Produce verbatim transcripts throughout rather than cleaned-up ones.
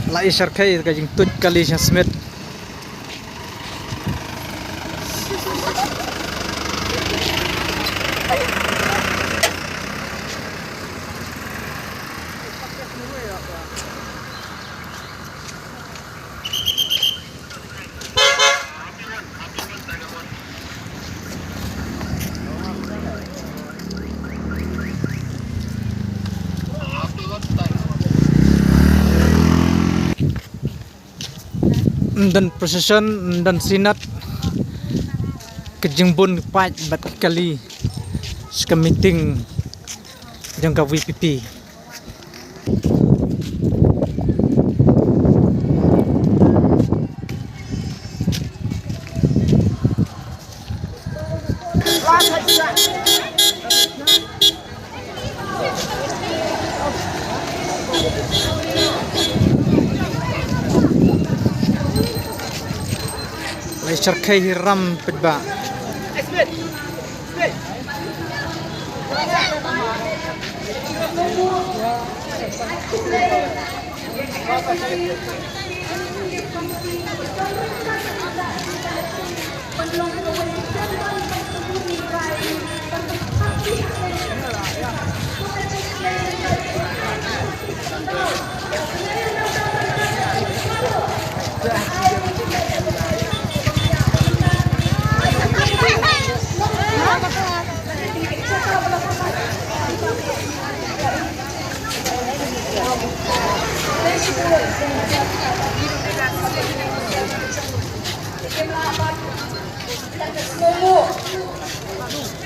La i shyrkhei ka jingtuid kali sha Smit. Ynda procession, ynda synod, ka jingbun paid bad kali sha ka meeting jong ka V P P. Lai shyrkhei hi ram peit ba.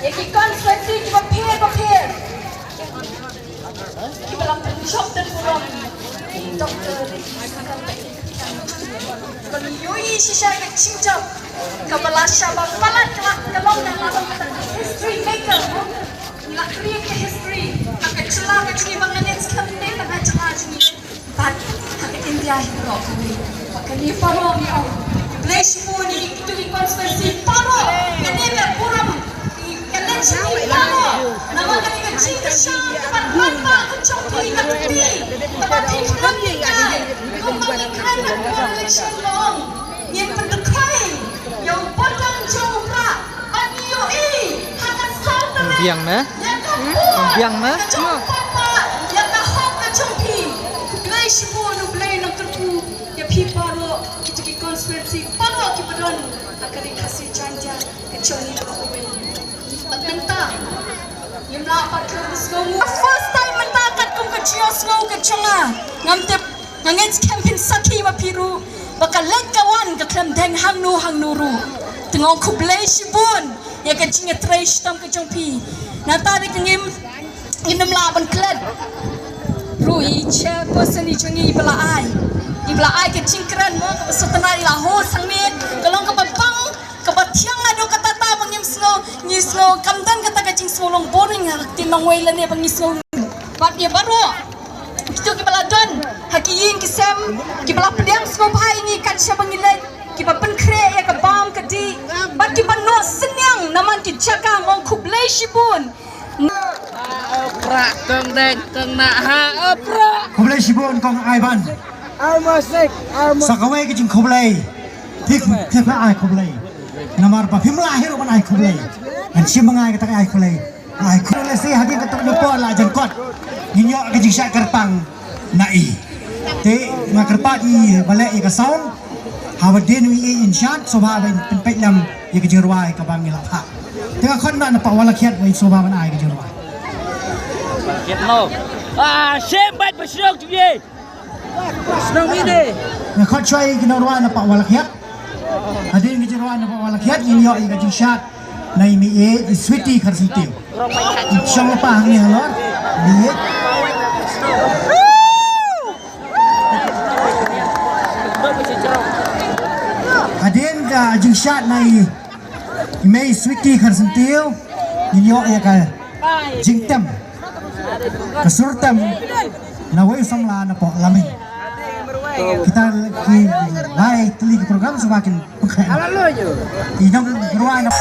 Ïa ki constituency kiba pher bapher kiba la pynjop da burom i Doctor Ricky Syngkon. Ba ngi ïohi shisha ka jingjop kaba la shah ba palat, ka la, ka long, ka la long kata ka history maker. Ngi la create ka history ha ka jylla ka jong ngi, ba ngan ïa skhem ne ha ka jylla jong ngi. Bad ha ka India hi baroh kawei. Bad kane baroh ngi ong, khublei shibun ïa kito ki constituency baroh. Kane ka burom ka leit sha phi baroh. Namar kane ka jingkyrshan kaba ryngkat ka jong phi, ka kti kaba phi khlem hikai. Kumba ngi kren ha ka election long, ngin pyndukhoi ïa u bording jong u Prah. Bad ngi ïohi ha ka South Biang ne? Ïa ka burom, biang ne? Ka jong u Prah, ïa ka hok ka jong phi. Khublei shibun, U Blei un kyrkhu ïa phi baroh, kito ki constituency baroh kiba don ha ka Ri Khasi Jaiñtia ka jong ngi baroh kawei. Bad mynta ngim lah pat khlem sngew. First time mynta katkum ka jingïohsngew ka jong nga. Ngam tip, nga ngeit skhem phin sakhi ma phi ruh ba ka leit ka wan ka khlem deng hangno hangno ruh. Te nga ong khublei shibun ïa ka jingïatrei shitom ka jong phi. Nangta de ka ngim, ngim lah ban klet ruh i chairperson i jong ngi ba la ai, i ba la ai ka jingkren mo, kaba sngewtynnat, i la host hangne, ka long kaba bang, kaba thiang naduh katta katta ba ngim sngew, ngi sngew kam don kata ka jingsngewlong boring ha ki nongwei lane ba ngi sngew. Bad ïa baroh kito kiba la don ha ki ïing ki sem, kiba la pdiang sngewbha ïa ngi kat shaba ngi leit, kiba pynkhreh ïa ka bam ka dih, bad kiba noh synñiang na man ki jaka, nga ong khublei shibun. Prah, kong deng, kong nah, ha, oh, prah. Khublei shibun kong Aiban. Sa kawei ka jingkhublei. Thik, thik ba ai khublei. Namar ba phim lah hi ruh ban ai khublei. Ngan shim ba nga ai kata ka ai khublei. Ai khublei lehse hadien katto katne por la jan kot ngin ïoh ka jingshad kyrpang na i. Te nga kyrpad ïa i ba leh ïa ka sound. Haba dien ïa i in shad, sngewbha ban pynpeit lem ïa ka jingrwai kaba ngi la phah. Te nga khot na Pah Walakhiat ba i sngewbha ban ai ka jingrwai. Walakhiat no. Ah, shem bad bershlok juye. Shnong ine. Nga khot shuwa ïa ki nongrwai na Pah Walakhiat. Hadien ka jingrwai na Pah Walakhiat ngin ïoh ïa ka jingshad na i mei i Sweety Kharsyntiew. Shong lypa hangne halor. Mei. Hadien ka jingshad na i mei Sweety Kharsyntiew ngin ïoh ïa ka jingtem, ka sur tem na wei u samla na poh Laming. Kita ki lai tylli ki program shuwa kin pynkhraw. I nongrwai na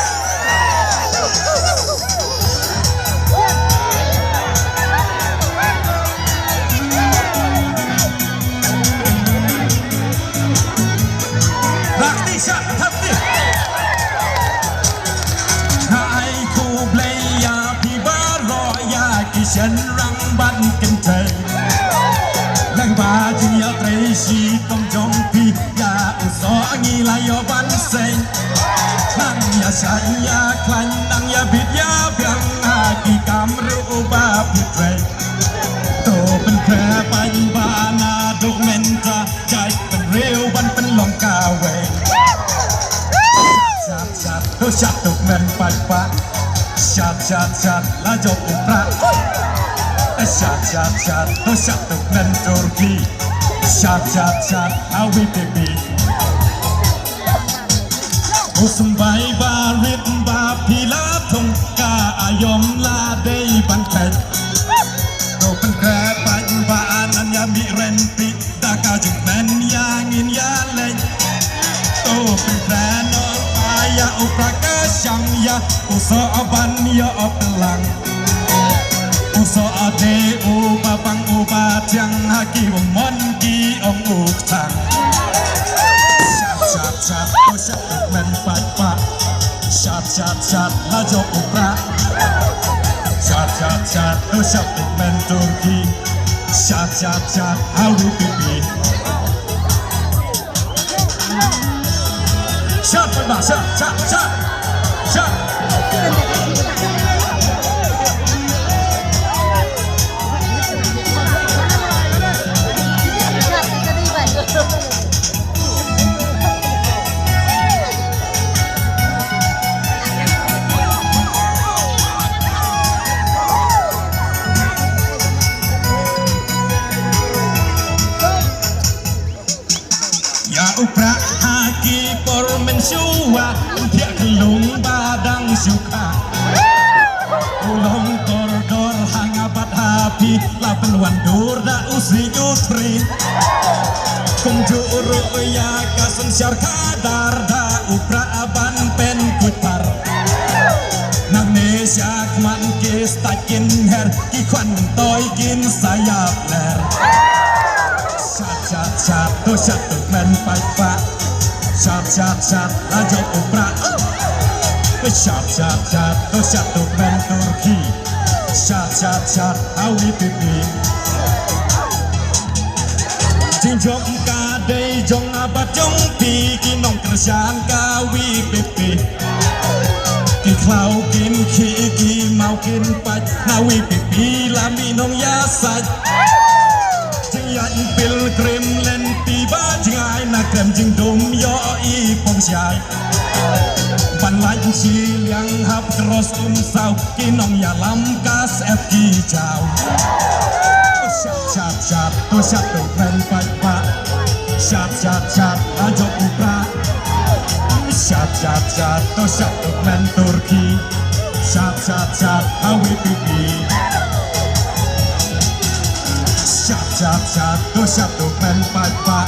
A jingïatrei shitom jong phi ïa u soh ngi la ïoh ban seng. Nang ïa shah ïa khlaiñ, nang ïa bit ïa biang ha ki kam ruh uba phi trei. To pynkhreh paidbah naduh mynta, jait bynriew ban pynlong kawei. Shat shat shat, to shat to kmen paidbah. Shat shat shat, la jop u Prah. Shat shat shat, to shat to kmen Turkey. Shat shat shat, ha VPP. U symbai barit ba phi la thung, ka aïom la dei ban kheit. To pynkhreh paidbah, nang ïa mih ryntih da ka jingkmen ïa ngin ïa leit. To pynkhreh noh ïa u Prah, ka shang ïa u soh ban ïoh pynlang. U soh dei uba bang uba thiang ha ki bymman, ki ong u kthang. Shat shat shat, to shat to kmen paidbah. Shat shat shat, la jop u Prah. Shat shat shat, to shat to kmen Turkey. Shat shat shat, ha VPP. Shat paidbah, shat shat shat. Shat. Ïa u Prah ha ki por mynshuwa, un thiah khyllung ba dang shu kha. U long kordor ha nga bad ha phi, la pynwan dur da u sih u tri. Kumjuh ruh ïa ka synshar khadar, da u Prah ban pynkuit par. Nangne shakhmat ki stad kin her, ki khwan myntoi kin sa ïap ler. Shat shat shat, to shat to kmen paidbah. Shat shat shat, la jop u Prah. Shat shat shat, to shat to kmen Turkey. Shat shat shat, ha VPP. Jingjop ka dei jong nga bad jong phi, ki nongkyrshan ka VPP. Ki khlaw kin khih, ki maw kin pait, na VPP la mih nongïasaid. Jingïaid pilgrim lynti bad jingai na krem, jingdum ïoh i pong shai. Ban lait shiliang hap cross Umsaw, ki nongïalam ka sep ki jaw. Shat shat shat, to shat to kmen paidbah. Shat shat shat, la jop u Prah. Shat shat shat, to shat to kmen Turkey. Shat shat shat, ha VPP. Shat shat shat, to shat to kmen paidbah.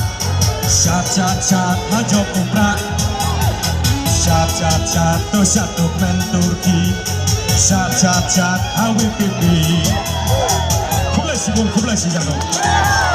Shat shat shat, la jop u Prah. Shat shat shat, to shat to kmen Turkey. Shat shat shat, ha VPP. Khublei shibun, khublei shihajar.